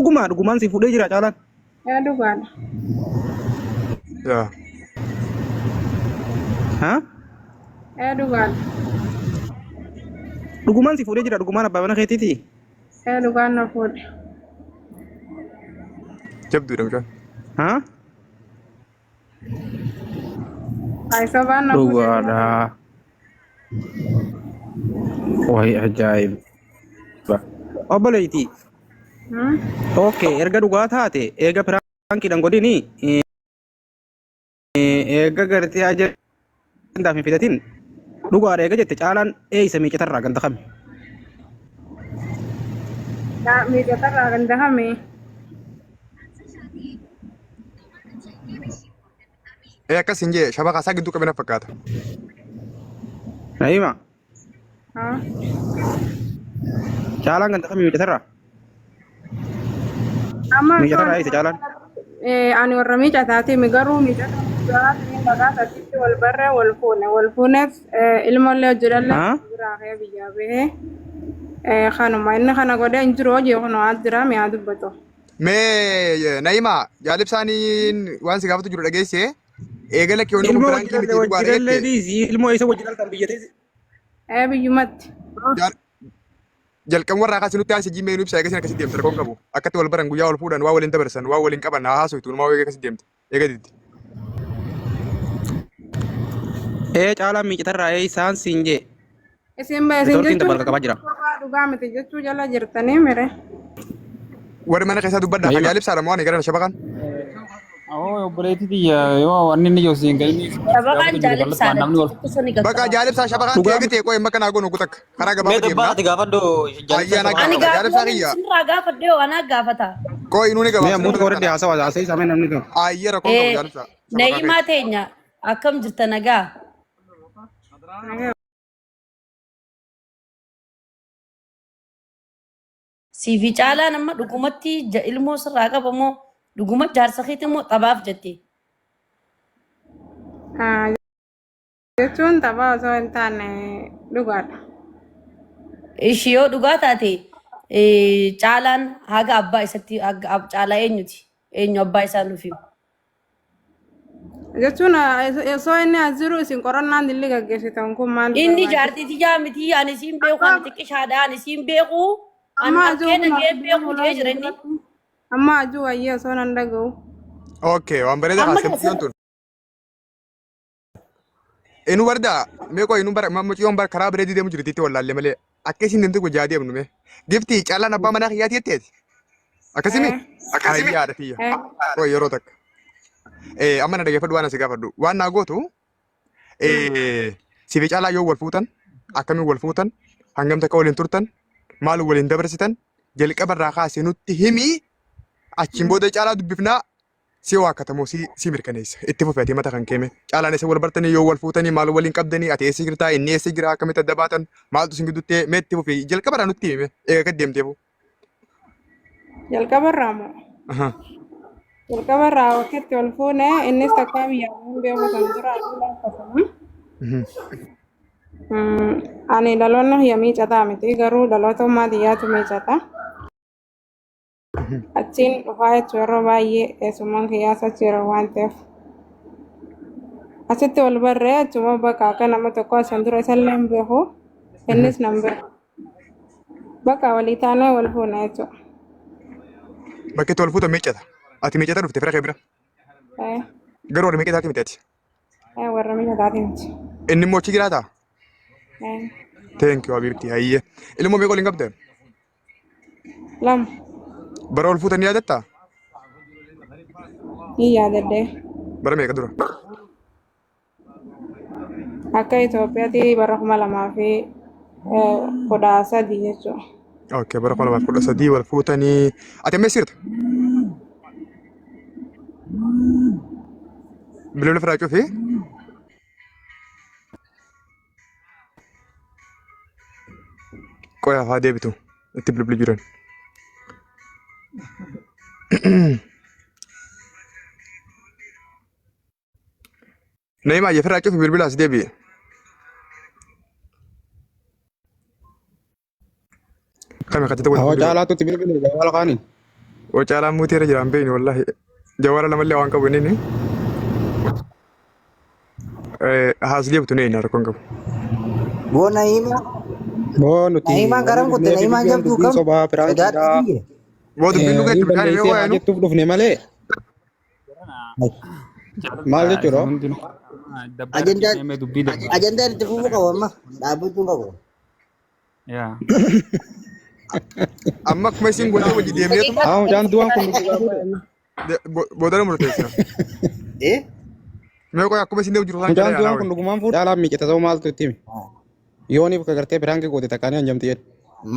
Dhugumaa dhugumaan si fuudhee jira caalaan. Ee dhugaadha. Yaa. Ha? Ee dhugaadha. Dhugumaan si fuudhee jira dhugumaan abbaa mana keetiiti. Ee dhugaan na fuudhe. Jabduudha mucaan. Ha? Ay sobaan na fuudhe. Dhugaadha. Wayi ajaa'iba. Obboleettii. Hmm? Okay, erga dhugaa taate eega piraankiidhaan godhini eega gartee ajandaaf hin fidatin dhugaadha eega jette caalaan eeysa miicatarraa ganda kami. Miicatarraa ganda kami? Ee akkas hin jee shabakaa isaa gidduu qabina fakkaata. Naima Haa. caalaan ganda kami miicatarraa? Amma Miicatarraa eeysa caalaan? Ani warra miicataati mi garuu miicata guddaa maqaa isaatti wal barree wal fuune wal fuuneef ilmoollee hojjedhallee Haa? biraa kee biyyaa bahee kanuma inni kana godhee hin jiru hojii kun waa jira mi'aa dubbatu. Mee Naima jaalibsaaniin waan si gaafatu jiru dhageesse eegala kee wanni kun Ilmoo piraankii wajji miti dhugaadha wajjirallee jette. dhiisi ilmoo eessa wajji dhaltan biyya teessi. Ee biyyumatti. Jalqabuma irraa kaasee nutti haasii jimmee nu ibsa eegasin akkasitti deemte rakkoon qabu. Akkatti wal baran guyyaa wal fuudhan waa waliin dabarsan waa waliin qaban haa haasoftu numaa eega akkasitti deemte eega didde. Ee caalaan miicatarraa ee isaan siin jee. Isin isin Neetwoorkiin jechuun dabbalqa qabaa jira. sobaa dhugaa miti jechuu jala jirtanii mire. Warri mana keessaa dubbadhaa kan Naima. jaalibsaadha moo ani gara shabakaan. Awoo obboleettii tiyya yoo wanni inni jiru siin galini Shabaqaan gaafatu jiru kallattumaan jaalibsaadha. namni wal Xixiqqoo ni Bakka qaqqaba. jaalibsaa shabakaan Dhugaa teegi ta'e qo'ee makka naa goonu kutakka karaa Mee gabaabaa dubbaa deemna. ati gaafadhu jaalibsaa Ayyaana Ani shabaqaa. gaafata jaalibsaa gaaffiiwwan kiyya isinirraa gaafadhe yoo anaa gaafata. qo'ee inuu ni Mee gabaabsina ammoo mana warri kana. haasawa haasa'ee samee namni tokko. Ayya rakkoon qabu Eh, jaalibsaa shabakaa Na'imaa keeti. teenya akkam jirta nagaa? Siifi caalaan amma dhugumatti ilmoo sirraa qaba moo dhuguma jaarsa keeti moo taphaaf jette? Ah, Jechuun taphaa osoo hin taane dhugaadha. Ishi yoo dhugaa taate caalaan haga abbaa isatti haga caalaa eenyuti? Eenyu abbaa isaa nuuf himu? Jechuun osoo inni as jiru isin qorannaan dilli gaggeessitan kun maal Inni barbaachisa? jaartii tiyyaa miti ani siin beeku ani xiqqishaadha ani siin beeku ani Amma ajuu arkee kun dhagee beeku jee jira inni. Amma ajuu wayyee osoo nan dhaga'u. Okay waan bareedaa Amma kaastee mucayyoon tun. Inu barda mee qoy inu bara mucayyoon bara karaa bareedii deemu jirti itti wallaalle malee akka isin deemtu gujaa deemnu mee. Gifti caalaan abbaa manaa kiyyaati jetteeti. Akkasimi? Akkasimi? Ayyaadha tiyya. Qoy yeroo takka. Amma na dhageeffadhu waan asi gaafadhu. Waan naa gootu sifi caalaa yoo wal fuutan akkamiin wal fuutan hangam takka waliin turtan maal waliin dabarsitan jalqaba irraa kaasee nutti himii achiin booda caalaa dubbifnaa si waakkatamoo si si mirkaneessa itti fufi ati mata kan keeme caalaan isa wal bartanii yoo wal fuutanii maal waliin qabdanii ati eessa jirtaa inni eessa jira akkamitti adda baatan maaltu isin gidduutti ta'e mee itti fufi jalqaba irraa nutti himi eega gad deemteefu. Jalqaba irraa moo? Jalqaba irraa wakkitti wal fuune innis takkaa biyyaa hin beeku kan dura aduu laaffatama. Ani dhaloonni kiyya miicataa miti garuu dhaloota ummaa tiyyaatu miicata. Achiin dhufaa jechuun yeroo baay'ee eessummaan kiyyaas achi jira waan ta'eef. Asitti wal barree achuma bakka akka nama tokko asan dura isallee hin beeku innis nan beeku. Bakka walii taanee wal fuune jechuudha. Bakki itti wal fuutan miiccata. Ati miiccata dhufte fira kee bira. Garuu warra miiccataati miti ati. Warra miiccataati miti. Inni immoo achi jiraataa? Thank you Habibti hayyee. Ilmoo meeqa waliin qabda? Lama. Bara wal fuutan ni yaadattaa? Ni yaadadhee. Bara meeqa dura? Akka Itoophiyaatti bara 2013 jechuudha. Okay, bara 2013 wal fuutanii. Ati amma eessa jirta? Bilbila ofirraa cufi. Qoy hafaa deebitu itti bilbilu jiran. Naima ofirraa cufi bilbila as deebi'e. Kami katita wal Hawa bilbilu. caalaatu itti bilbile gabaala kaaniin. Oo caalaan muutii irra jira hin beeknu wallaahi. Jawara lamallee waan qabu inni. Haas deebtu ni eenyu rakkoon qabu. Boo Na'iima. Boo nuti Na'iimaan garam wanni kutte dhufneef Na'iimaan dubbiin jabduu dubbiin kam sobaa piraankiidha. sodaatti jira. Boo dubbiin dhugaa Niin itti bishaan balleessee mee haa waayanu. jettuuf dhufne malee maal jechuudha? Ajandaan ajandaan itti fufuu qabu amma dhaabbachuu qabu. Yaa. Amma akkuma isin gootee wajji deemneetuma Haa mucaan du'aan kun dhugaa fuudhe. boodana murteessina. Eh? Mee qoy akkuma isin deemu jiru isaan Mucaan jala du'aan yaanaa kun dhugumaan fuudhe. Caalaan miicata ta'uu maaltu itti himi? Yooniif ka gartee piraankii goote takkaanii hanjamti jedhe.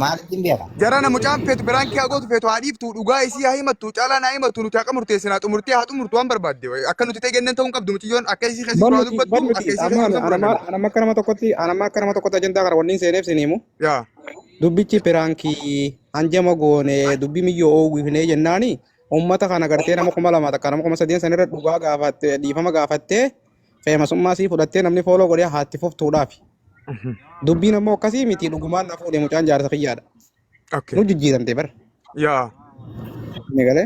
Maalitti hin beeka? Jarana mucaan feetu biraan kee haa gootu feetu haa dhiiftu dhugaa isii haa himattu caalaan haa himattu nuti haqa murteessinaa xumurtee haa xumurtu waan barbaadde akka nuti ta'e genneen ta'uu hin qabdu mucayyoon akka isii keessa Bar jiru haa nuti bar dubbattu nuti akka isii amma keessa jiru san anama fudhanna. anama akka nama tokkotti anama akka nama tokkotti ajandaa kana wanni seeneef sin himu. Yaa. Dubbichi piraankii hanjama goone dubbi miyyoo oowwifnee jennaani uummata kana gartee nama 2000 takka nama 3000 sanirra dhugaa gaafatte dhiifama gaafattee feemasummaa sii fudhattee namni fooloo godhee haatti fuftuudhaafi. Dubbiin ammoo akkasii miti dhugumaan na fuudhe mucaan jaarsa kiyyaadha. Okay. Nu jijjiiramte bara. Yaa. Ni galee.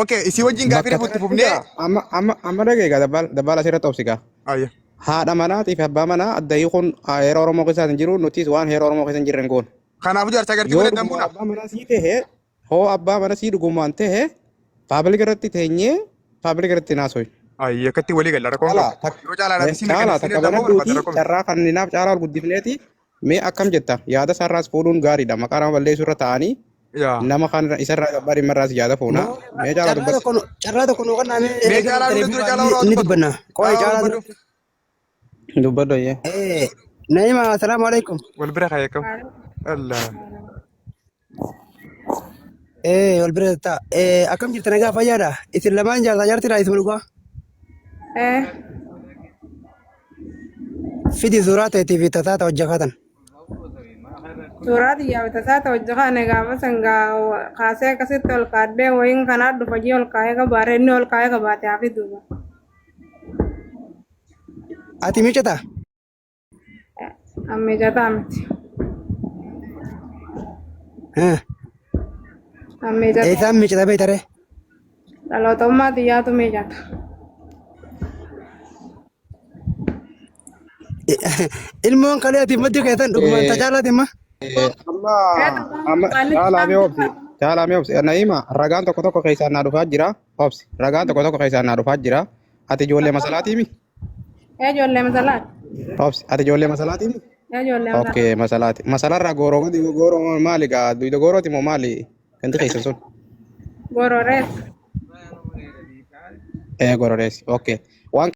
Okay isii wajjin gaafii Bakka refu itti tanatti fufnee. gaa amma amma amma dhagee gaa dabbaal dabbaal asirratti obsi gaa. Ayya. Haadha manaatii fi abbaa manaa adda hiikuun heera Oromoo keessa hin jiru nutis waan heera Oromoo keessa hin jirre hin goonu. Kanaafuu jaarsa gartii Yoo godhee dhugumaan dambuuna. abbaa manaa sii ta'e hoo abbaa mana sii dhugumaan ta'e paabilik irratti teenyee paabilik irratti naasoy. Ayya akkatti walii galla rakkoon Caalaa qabu. Yoo caalaadhaaf isii caalaa takka mirkaneessine dammoo barbaadda banadhuuti rakkoon. carraa kanninaaf caalaa ol guddifneeti mee akkam jetta yaada isaarraas fuudhuun gaariidha maqaa nama balleessuu irra ta'anii Yaa. nama kan isarraa gabbaa dhimmarraas yaada fuuna mee caalaa Carraa dubbadhu. tokko carraa tokko nu kennaa mee Mee erga caalaa dubbatanii dura dura caalaa warraa ni dubbatu. dubbanna. Qo'ee Caalaa caalaa dubbadhu. dura. Dubbadhu ayyee. Eh, Naima, assalaamu alaikum. Wal bira kaayee kam. Allah. Eh, wal bira ta'a. Eh, akkam jirta nagaa fayyaadha? Isin lamaan jaarsaa jaartiidha isin dhugaa? Eh, Fidi suuraa ta'eetii fi tasaa ta'e hojjaa suuraa xiyyaa bitasaa ta'e hojii kana gaafa sangaa kaasee akkasitti ol kaadhee wayiin kanaa dhufa jee ol kaayee qabaate inni ol kaayee qabaate haa fiduuba. Ati miicata? Ammeejataa miti. Eh, Ammeejataa. eessaan miicata beektaree? Dhalootummaa xiyyaatu miicata. Ilmoon kalee ati maddi keessan dhugumaan tajaajilati imma. Amma amma caalaa mee obsi caalaa mee obsi Naima ragaan tokko tokko keessaan naa dhufaa jira obsi ragaan tokko tokko keessaan naa dhufaa jira ati ijoollee masalaatiimi Ijoollee masalaati. obsi ati ijoollee masalaatiimi Ijoollee masalaati. okay masalaati masalarraa gooroo gadi gooroo maali gaa duyda goorooti moo maali ganti keessan sun Gororees. ee gororeessi okay waan